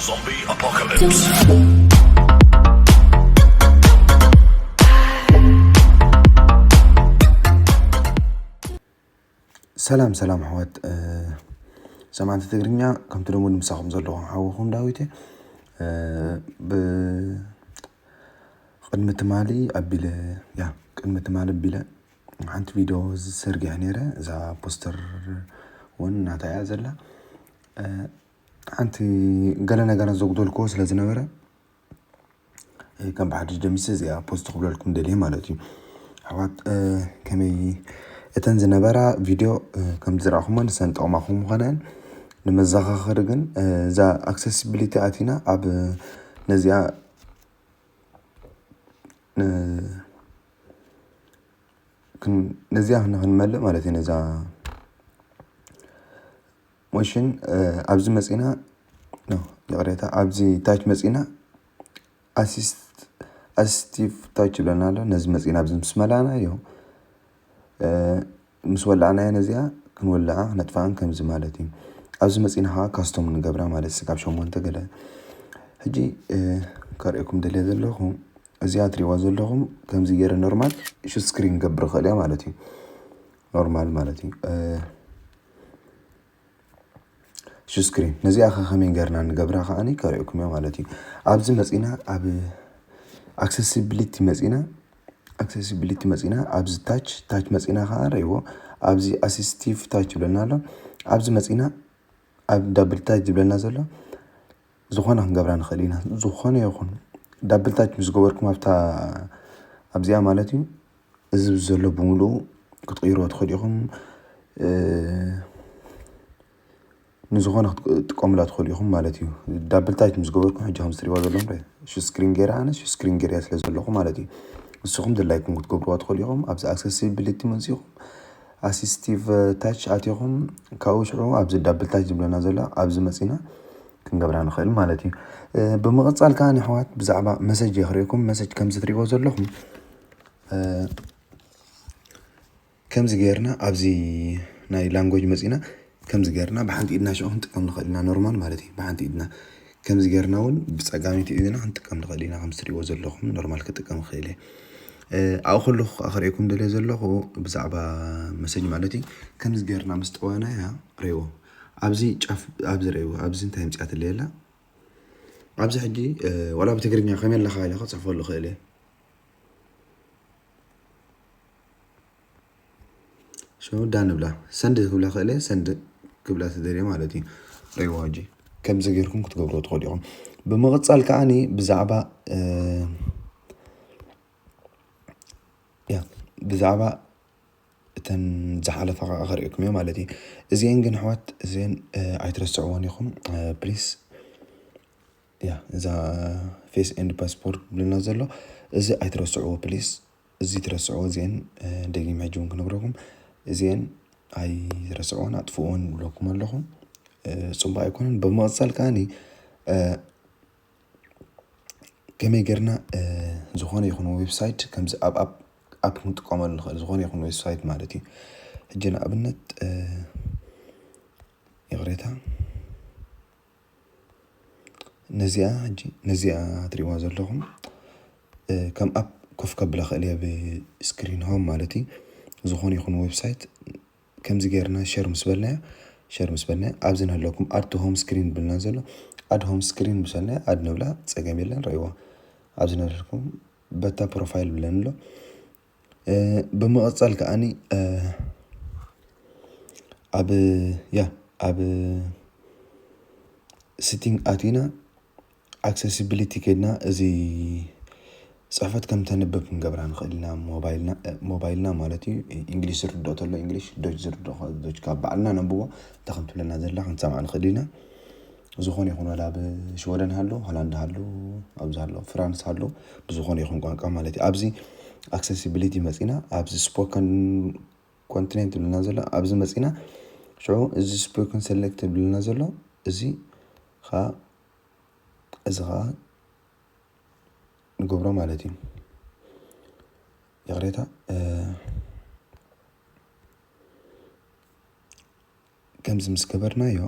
Zombie apocalypse. ሰላም ሰላም ኣሕዋት ሰማዕቲ ትግርኛ፣ ከምቲ ልሙድ ምሳኹም ዘለኹ ሓወኹም ዳዊት። ብቅድሚ ትማሊ ኣቢለ ያ ቅድሚ ትማሊ ኣቢለ ሓንቲ ቪድዮ ዝሰርግያ ነይረ። እዛ ፖስተር እውን ናታ እያ ዘላ። ሓንቲ ገለ ነገራት ዘጉደልክዎ ስለ ዝነበረ ከም ብሓድሽ ደሚሰ እዚኣ ፖስት ክብለልኩም ደልየ ማለት እዩ። ኣሕዋት፣ ከመይ እተን ዝነበራ ቪድዮ ከም ዝረኣኹሞ ንሰን ጠቕማኹም ምዃነን ንመዘኻኸሪ ግን እዛ ኣክሰሲቢሊቲ ኣቲና ኣብ ነዚኣ ነዚኣ ንክንመልእ ማለት እዩ። ነዛ ሞሽን ኣብዚ መፂና ይቕሬታ፣ ኣብዚ ታች መፂና ኣሲስቲቭ ታች ይብለና ኣሎ። ነዚ መፂና ኣብዚ ምስ መላእናዮ ምስ ወላዕናዮ ነዚኣ ክንወልዓ ክነጥፍኣን ከምዚ ማለት እዩ። ኣብዚ መፂና ከዓ ካስቶም ንገብራ ማለት ስጋብ ሸሞንተ ገለ። ሕጂ ከርእየኩም ደልየ ዘለኹ እዚኣ ትሪእዋ ዘለኹም ከምዚ ገይረ ኖርማል ሹት ስክሪን ገብር ይኽእል እያ ማለት እዩ። ኖርማል ማለት እዩ። ሹት ስክሪን ነዚኣ ከ ከመይ ገርና ንገብራ ከዓኒ ከርእየኩም እያ ማለት እዩ። ኣብዚ መፂና ኣብ ኣክሰሲቢሊቲ መፂና ኣክሰሲቢሊቲ መፂና ኣብዚ ታች ታች መፂና ከዓ ረይዎ ኣብዚ ኣሲስቲቭ ታች ይብለና ኣሎ። ኣብዚ መፂና ኣብ ዳብል ታች ዝብለና ዘሎ ዝኾነ ክንገብራ ንኽእል ኢና። ዝኾነ ይኹን ዳብል ታች ምስ ገበርኩም ኣብታ ኣብዚኣ ማለት እዩ እዚ ዘሎ ብምሉኡ ክትቕይርዎ ትኽእሉ ኢኹም። ንዝኾነ ክትጥቀሙላ ትኽእሉ ኢኹም ማለት እዩ። ዳብል ታች ምስ ገበርኩም ሕጂ ከም ዝትሪእዋ ዘለኹም ሹት ስክሪን ገይረ ኣነ ሹት ስክሪን ገይረ ስለ ዘለኹ ማለት እዩ። ንስኹም ድላይኩም ክትገብርዋ ትኽእሉ ኢኹም። ኣብዚ ኣክሰሲቢሊቲ መፂኹም ኣሲስቲቭ ታች ኣቲኹም ካብኡ ሽዑ ኣብዚ ዳብል ታች ዝብለና ዘሎ ኣብዚ መፂና ክንገብራ ንኽእል ማለት እዩ። ብምቕፃል ከዓ ኣሕዋት ብዛዕባ መሰጅ የኽርእየኩም። መሰጅ ከም ዝትሪእዎ ዘለኹም ከምዚ ገይርና ኣብዚ ናይ ላንጎጅ መፂና ከምዚ ገይርና ብሓንቲ ኢድና ሽዑ ክንጥቀም ንኽእል ኢና። ኖርማል ማለት እዩ። ብሓንቲ ኢድና ከምዚ ገይርና እውን ብፀጋመይቲ ኢድና ክንጥቀም ንኽእል ኢና። ከም ትሪእዎ ዘለኹም ኖርማል ክጥቀም ይኽእል እየ። ኣብኡ ከለኹ ከዓ ክርእየኩም ደልየ ዘለኹ ብዛዕባ መሰጅ ማለት እዩ። ከምዚ ገይርና ምስ ጠዋናያ ርእይዎ ኣብዚ ጫፍ ኣብዚ ርእይዎ ኣብዚ እንታይ ምፅኣት ኣለየላ ኣብዚ ሕጂ ዋላ ብትግርኛ ከመይ ኣለኻ ኢለ ክፅሕፈሉ ይኽእል እየ። ሽዑ ዳ ንብላ ሰንድ ክብላ ክእለ ሰንድ ክብላ ትደልየ ማለት እዩ። ርእይዎ ሕጂ ከምዚ ጌርኩም ክትገብርዎ ትኽእሉ ኢኹም። ብምቕፃል ከዓኒ ብዛዕባ ያ ብዛዕባ እተን ዝሓለፋ ከዓ ከርእየኩም እየ ማለት እዩ። እዚአን ግን ኣሕዋት እዚአን ኣይትረስዕዎን ኢኹም ፕሊስ። ያ እዛ ፌስ ኤንድ ፓስፖርት ብልና ዘሎ እዚ ኣይትረስዕዎ ፕሊስ። እዚ ትረስዕዎ እዚአን ደጊም ሕጂ እውን ክነግረኩም እዚአን ኣይትረስዕዎን ኣጥፍእዎን ይብለኩም ኣለኹ። ፅቡቅ ኣይኮነን። ብምቕፃል ከዓኒ ከመይ ጌርና ዝኾነ ይኹን ዌብሳይት ከምዚ ኣብ ኣፕ ኣፕ ክንጥቀመሉ ንኽእል ዝኾነ ይኹን ዌብሳይት ማለት እዩ። ሕጂ ንኣብነት ይቕሬታ ነዚኣ ሕጂ ነዚኣ ትሪእዋ ዘለኹም ከም ኣፕ ኮፍ ከብላ ክእል እየ ብስክሪን ሆም ማለት እዩ። ዝኾነ ይኹን ዌብሳይት ከምዚ ጌርና ሸር ምስ በልናዮ ሸር ምስ በልናዮ ኣብዚ ንህለኩም ኣድ ቱ ሆም ስክሪን ብልና ዘሎ ኣድ ሆም ስክሪን ምስ በልናዮ ኣድ ንብላ ፀገም የለን። ረእይዋ ኣብዚ ንህለኩም በታ ፕሮፋይል ብለን ኣሎ። ብምቕፃል ከዓኒ ኣብ ያ ኣብ ሲቲንግ ኣቲና ኣክሰሲቢሊቲ ከድና እዚ ፅሕፈት ከም ተንብብ ክንገብራ ንኽእል ኢና። ሞባይልና ማለት እዩ። ኢንግሊሽ ዝርድኦ ተሎ ኢንግሊሽ፣ ዶች ዝርድኦ ዶች ካብ ባዕልና ነንብቦ እንታይ ከም ትብለና ዘላ ክንሰማዕ ንኽእል ኢና። ዝኾነ ይኹን ዋላ ኣብ ሽወደን ሃሎ፣ ሆላንድ ሃሎ፣ ኣብዚ ሃሎ፣ ፍራንስ ሃሎ፣ ብዝኾነ ይኹን ቋንቋ ማለት እዩ። ኣብዚ ኣክሰሲቢሊቲ መፂና ኣብዚ ስፖከን ኮንቲኔንት ብልና ዘሎ ኣብዚ መፂና ሽዑ እዚ ስፖከን ሰሌክት ብልና ዘሎ እዚ ከዓ እዚ ከዓ ንገብሮ ማለት እዩ። ይቕሬታ ከምዚ ምስ ገበርናዮ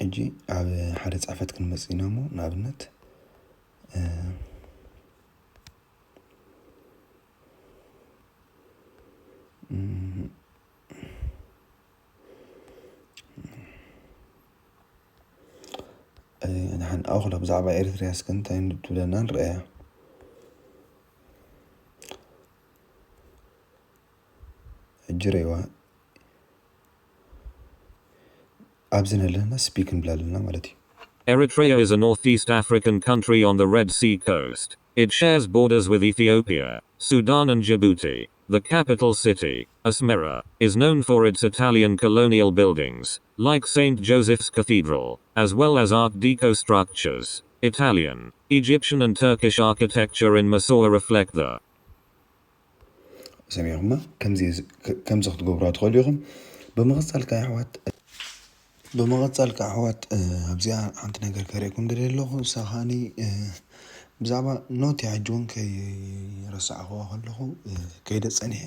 ሕጂ ኣብ ሓደ ጽሕፈት ክንመጽእ ኢና እሞ፣ ንኣብነት፣ እ፣ እ፣ ደሓን ኣኹላ ብዛዕባ ኤሪትሪያ እስከ እንታይ ትብለና ንርኣያ። ሕጂ ረእይዋ። ኣብዚ ነለና ስፒክ ንብላ ኣለና ማለት እዩ። Eritrea is a northeast African country on the Red Sea coast. It shares borders with Ethiopia, Sudan, and Djibouti. The capital city, Asmara, is known for its Italian colonial buildings, like Saint Joseph's Cathedral, as well as Art Deco structures. Italian, Egyptian, and Turkish architecture in Massoua reflect the ሰሚዕኹማ? ከምዚ፣ ከምዚ ክትገብሩ ትኽእሉ ኢኹም። ብምቕጻል ከኣ ኣሕዋት፣ ብምቕጻል ከኣ ኣሕዋት፣ እ፣ ኣብዚኣ ሓንቲ ነገር ከርእየኩም ደልየ ኣለኹ። ንሳ ከኣኒ፣ እ፣ ብዛዕባ ኖት እያ፣ ሕጂ እውን ከይረሳዕኽዋ ከለኹ፣ እ፣ ከይደ ጸኒሐ፣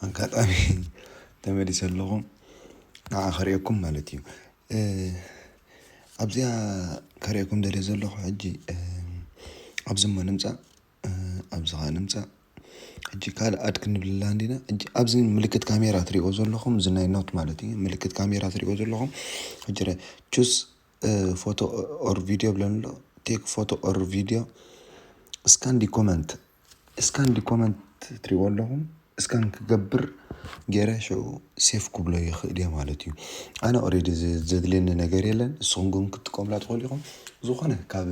ኣጋጣሚ ተመሊሰ ኣለኹ። ንዓ ከርእየኩም ማለት እዩ። እ፣ ኣብዚኣ ከርእየኩም ደልየ ዘለኹ ሕጂ፣ እ፣ ኣብዚ እሞ ንምጻእ። እ፣ ኣብዚ ኸኣ ንምጻእ። ሕጂ ካልእ ኣድ ክንብልላ እንዲና። ሕጂ ኣብዚ ምልክት ካሜራ ትሪእዎ ዘለኹም፣ እዚ ናይ ኖት ማለት እዩ። ምልክት ካሜራ ትሪእዎ ዘለኹም። ሕጂ ረ-፣ ቹስ፣ እ፣ ፎቶ ኦር ቪድዮ ብለኒ ኣሎ። ቴክ ፎቶ ኦር ቪድዮ። ስካን ዲኮመንት። ስካን ዲኮመንት ትሪእዎ ኣለኹም። ስካን ክገብር ገይረ ሽዑ ሴፍ ክብሎ ይኽእል እየ ማለት እዩ። ኣነ ኦልሬዲ ዘ-፣ ዘድልየኒ ነገር የለን። ንስኹም ግን ክትጥቀሙላ ትኽእሉ ኢኹም። ዝኾነ ካብ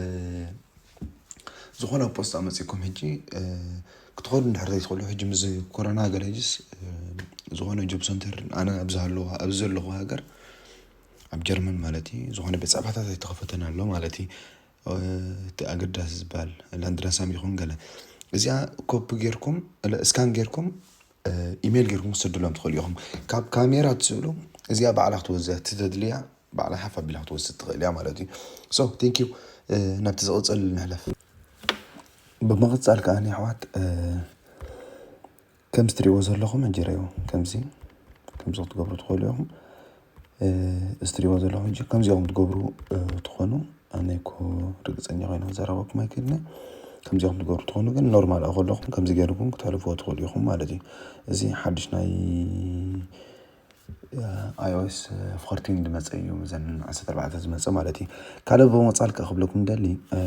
ዝኾነ ፖስታ መጺእኩም ሕጂ፣ እ፣ ክትኸዱ እንድሕር ዘይትኽእሉ፣ ሕጂ ምስ ኮሮና ገለ ሕጂስ፣ እ፣ ዝኾነ ጆብ ሰንተር ኣነ ኣብዚ ሃለኹ፣ ኣብዚ ዘለኹ ሃገር፣ ኣብ ጀርመን ማለት እዩ፣ ዝኾነ ቤት ጽሕፈታት ኣይተኸፈተን ኣሎ ማለት እዩ። እ፣ እቲ ኣገዳሲ ዝበሃል ላንድራሳም ይኹን ገለ። እዚኣ ኮፒ ጌርኩም፣ ለ-፣ ስካን ጌርኩም፣ እ፣ ኢሜይል ጌርኩም ክትሰዱሎም ትኽእሉ ኢኹም። ካብ ካሜራ ትስእሉ፣ እዚኣ ባዕላ ክትወስድ፣ እቲ ተድልያ ባዕላ ሓፍ ኣቢላ ክትወስድ ትኽእል እያ ማለት እዩ። ሶ፣ ቴንክ ዩ። እ፣ ናብቲ ዝቕጽል ንሕለፍ። ብምቕጻል ከኣ ኣሕዋት፣ እ፣ ከምዚ ትሪእዎ ዘለኹም ሕጂ ርእዩ። ከምዚ፣ ከምዚ ክትገብሩ ትኽእሉ ኢኹም። እ፣ እዚ ትሪእዎ ዘለኹም ሕጂ ከምዚኦም ትገብሩ፣ እ፣ ትኾኑ። ኣነ እኮ ርግጸኛ ኮይነ ክዛረበኩም ኣይክእልን እየ። ከምዚኦም ትገብሩ ትኾኑ ግን ኖርማል ኣብ ከለኹም ከምዚ ገይርኩም ክተሕልፍዎ ትኽእሉ ኢኹም ማለት እዩ። እዚ ሓድሽ ናይ፣ እ፣ ኣይ ኦ ኤስ ፎርቲን ዝመጸ እዩ፣ እዘን ዓሰርተ ኣርባዕተ ዝመጸ ማለት እዩ። ካልእ ብምቕጻል ከኣ ክብለኩም ደሊ፣ እ፣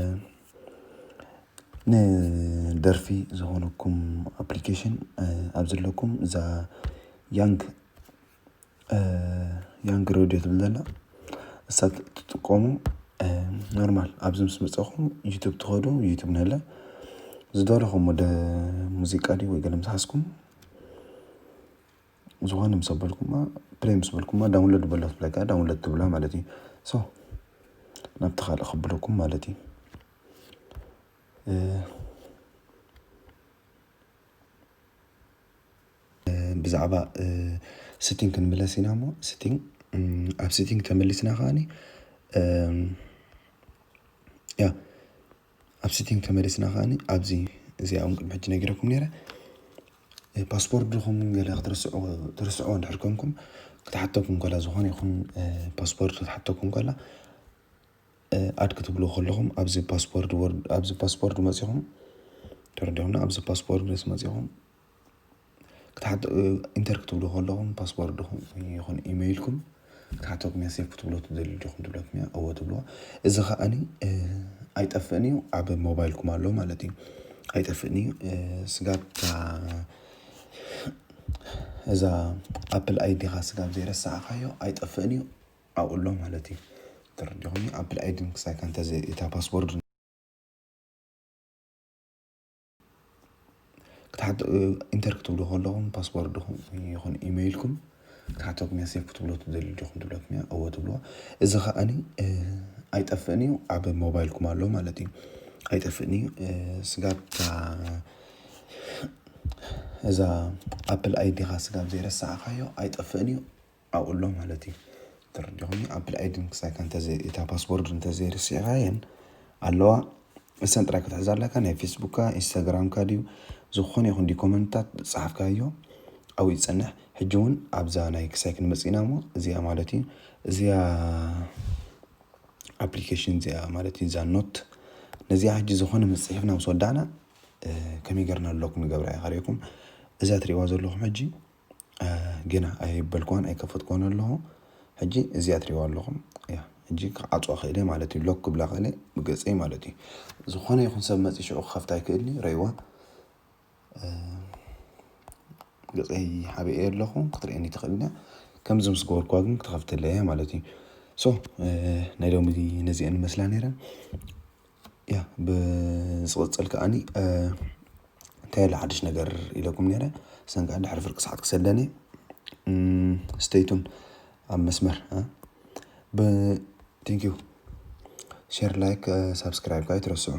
ንደርፊ ዝኾነኩም ኣፕሊኬሽን፣ እ፣ ኣብ ዘለኩም እዛ ያንግ፣ እ፣ ያንግ ሬድዮ ትብል ዘላ እሳ ትጥቀሙ። እ፣ ኖርማል ኣብዚ ምስ መጸኹም ዩቱብ ትኸዱ፣ ዩቱብ ንህለ ዝደለኹም ወደ ሙዚቃ ድዩ ወይ ገለ ምስ ሓዝኩም ዝኾነ ምስ ኣበልኩማ፣ ፕሌይ ምስ በልኩማ ዳውንሎድ በሎ ትብለካ፣ ዳውንሎድ ትብላ ማለት እዩ። ሶ ናብቲ ካልእ ከብለኩም ማለት እዩ። እ፣ ብዛዕባ፣ እ፣ ሴቲንግ ክንምለስ ኢና እሞ፣ ሴቲንግ፣ እም፣ ኣብ ሴቲንግ ተመሊስና ከኣኒ፣ እም፣ ያ፣ ኣብ ሴቲንግ ተመሊስና ከኣኒ ኣብዚ፣ እዚኣ እውን ቅድሚ ሕጂ ነጊረኩም ነይረ። እ፣ ፓስፖርድኹም ገለ ክትርስዑ፣ ትርስዑ እንድሕር ኮንኩም፣ ክትሓተኩም ከላ፣ ዝኾነ ይኹን፣ እ፣ ፓስፖርድ ክትሓተኩም ከላ፣ እ፣ ኣድ ክትብሉ ከለኹም ኣብዚ ፓስወርድ ወርድ፣ ኣብዚ ፓስወርድ መጺኹም፣ ተረዲኹምና? ኣብዚ ፓስወርድ ምስ መጺኹም ክትሓት-፣ እ፣ ኢንተር ክትብሉ ከለኹም ፓስወርድኹም ይኹን ኢሜይልኩም ክትሓተኩም እያ። ሴቭ ክትብሎ ትደልዩ ዲኹም ትብለኩም እያ። እወ ትብልዋ። እዚ ኸኣኒ፣ እ፣ ኣይጠፍእን እዩ፣ ኣብ ሞባይልኩም ኣሎ ማለት እዩ። ኣይጠፍእን እዩ። እ፣ ስጋብ እታ፣ እዛ ኣፕል ኣይዲኻ ስጋብ ዘይረሳዕኻዮ ኣይጠፍእን እዩ። ኣብኡ ኣሎ ማለት እዩ። ተረዲኹም? ኣፕል ኣይዲ ምክሳይ ከ እንተ ዘይ-፣ እታ ፓስወርድ ክትሓት-፣ ኢንተር ክትብሉ ከለኹም ፓስወርድኹም ይኹን ኢሜይልኩም ክትሓተኩም እያ። ሴቭ ክትብሎ ትደልዩ ዲኹም ትብለኩም እያ። እወ ትብልዋ። እዚ ኸኣኒ፣ እ፣ ኣይጠፍእን እዩ። ኣብ ሞባይልኩም ኣሎ ማለት እዩ። ኣይጠፍእን እዩ። እ፣ ስጋብ እታ፣ እዛ ኣፕል ኣይዲኻ ስጋብ ዘይረሳዕኻዮ ኣይጠፍእን እዩ። ኣብኡ ኣሎ ማለት እዩ። ተረዲኹም? ኣፕል ኣይዲ ምክሳይ ከ እንተ ዘይ-፣ እታ ፓስወርድ እንተ ዘይርሲዕኻየን ኣለዋ። እሰን ጥራይ ክትሕዛ ኣለካ። ናይ ፌስቡክካ፣ ኢንስታግራምካ ድዩ፣ ዝኾነ ይኹን ዲኮመንታት ዝጸሓፍካዮ ኣብኡ ይጸንሕ። ሕጂ እውን ኣብዛ ናይ ክሳይ ክንመጽእ ኢና እሞ፣ እዚኣ ማለት እዩ። እዚኣ application እዚኣ ማለት እዩ እዛ ኖት። ነዚኣ ሕጂ ዝኾነ ምስ ጽሒፍና ምስ ወዳእና ከመይ ገርና ሎክ ንገብራ እያ ካሪኩም። እዛ ትሪእዋ ዘለኹም ሕጂ ገና ኣይበልኳን ኣይከፈትኳን ኣለኹ። ሕጂ እዚኣ ትሪእዋ ኣለኹም። ሕጂ ክዓፅዋ ክእለ ማለት እዩ፣ ሎክ ክብላ ክእለ ብገፀይ ማለት እዩ። ዝኾነ ይኹን ሰብ መፂ ሽዑ ክኸፍታ ይክእልኒ። ረይዋ ገፀይ ሓበኤ ኣለኹ ክትርእየኒ ትኽእል እያ። ከምዚ ምስ ገበርኳ ግን ክትኸፍተለይ እያ ማለት እዩ። ሶ ናይ ሎሚ ነዚአን መስላ ነይረን። ያ ብዝቕፅል ከዓኒ እንታይ ያለ ሓድሽ ነገር ኢለኩም ነይረ። ሰንካ ድሕሪ ፍርቂ ሰዓት ክሰደኒ ስቴቱን ኣብ መስመር። Thank you። ሼር፣ ላይክ፣ ሳብስክራይብ ከዓ ይትረስዑ።